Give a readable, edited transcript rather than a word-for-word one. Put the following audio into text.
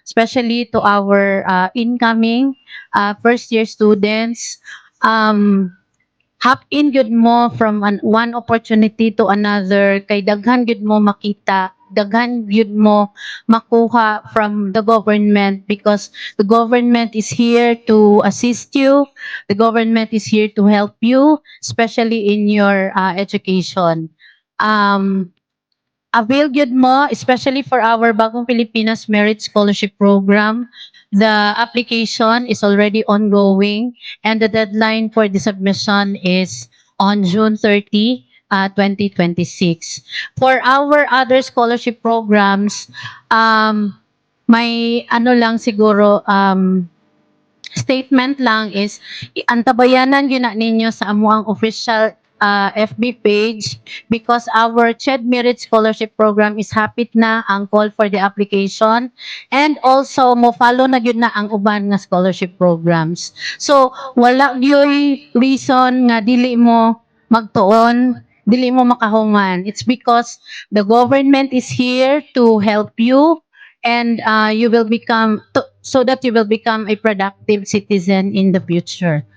Especially to our incoming first year students, hop in gyud mo from one opportunity to another kay daghan gyud mo makita, daghan gyud mo makuha from the government, because the government is here to assist you, the government is here to help you, especially in your education. Avail gyud mo, especially for our Bagong Pilipinas Merit Scholarship Program. The application is already ongoing and the deadline for the submission is on June 30, 2026. For our other scholarship programs, may ano lang siguro, statement lang is antabayanan gyud na ninyo sa amuang official FB page, because our CHED Merit Scholarship Program is hapit na ang call for the application and also mo follow na gyud na ang uban nga scholarship programs. So wala gyoy reason nga dili mo magtuon, dili mo makahuman. It's because the government is here to help you and you will become to, so that you will become a productive citizen in the future.